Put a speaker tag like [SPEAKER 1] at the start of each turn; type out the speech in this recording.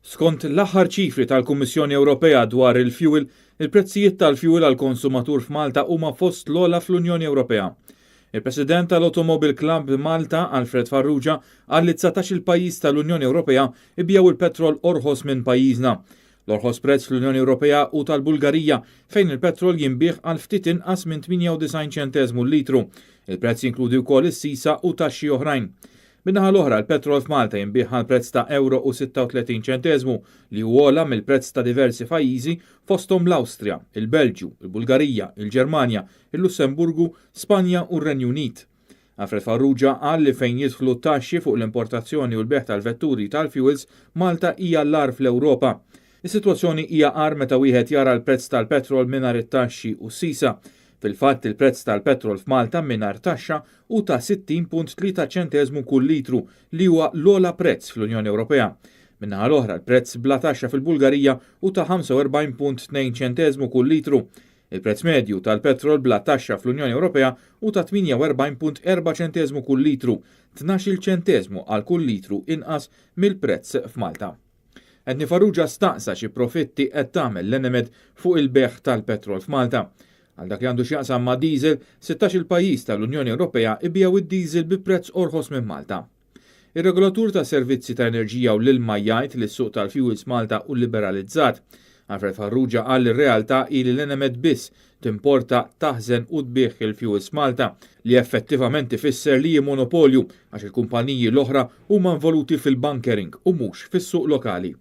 [SPEAKER 1] Skont l-aħħar ċifri tal-Kummissjoni Ewropea dwar il-fjuwil, il-prezzijiet tal-fjuwil għall-konsumatur f'Malta huma fost l-ogħla fl-Unjoni Ewropea. Il-President tal-Automobile Club Malta, Alfred Farrugia, qal li 19-il pajjiż tal-Unjoni Ewropea ibigħu il-petrol orħos minn pajjiżna. L-orħos prezz fl-Unjoni Ewropea hu tal-Bulgarija, fejn il-petrol jinbiegħ għal ftit inqas minn 98 ċenteżmu l-litru. Il-prezz jinkludi wkoll is-sisa u taxxi oħrajn. Min-naħa l-oħra, l-petrol f'Malta jinbiegħ għal prezz ta' ewro u 36 ċenteżmu, li hu ogħla mill-prezz ta' diversi pajjiżi fosthom l-Awstrija, il-Belġju, il-Bulgarija, il-Ġermanja, il-Lussemburgu, Spanja u r-Renju Unit. Alfred Farrugia qal li fejn jidħlu taxxi fuq l-importazzjoni u l-bejgħ tal-vetturi tal-fuels, Malta hija l-agħar fl-Ewropa. Is-sitwazzjoni hija agħar meta wieħed jara l-prezz tal-petrol mingħajr it-taxxi u s-sisa. Fil-fatt, il-prezz tal-petrol f'Malta mingħajr taxxa hu ta' 60.3 ċenteżmu kull litru, li huwa l-ogħla prezz fl-Unjoni Ewropea. Min-naħa l-oħra, l-prezz bla taxxa fil-Bulgarija hu ta' 45.2 ċenteżmu kull litru. Il-prezz medju tal-petrol bla taxxa fl-Unjoni Ewropea hu ta' 48.4 ċenteżmu kull litru, 12-il ċenteżmu għal kull litru inqas mill-prezz f'Malta. Anthony Farrugia staqsa xi profitti qed tagħmel l-Enemed fuq il-bejgħ tal-petrol f'Malta. Għal dak li għandu x'jaqsam ma' diesel, 16-il pajjiż tal-Unjoni Ewropea ibigħu id-diesel bi prezz orħos minn Malta. Ir-regolatur ta' servizzi ta' enerġija u l-ilma jgħid li s-suq tal-fuels Malta hu liberalizzat. Alfred Farrugia qal li r-realtà hi li l-Enemed biss timporta, taħżen u tbigħ il-fuels Malta, li effettivament ifisser li hi monopolju għax il-kumpaniji l-oħra huma involuti fil-bunkering u mhux fis-suq lokali.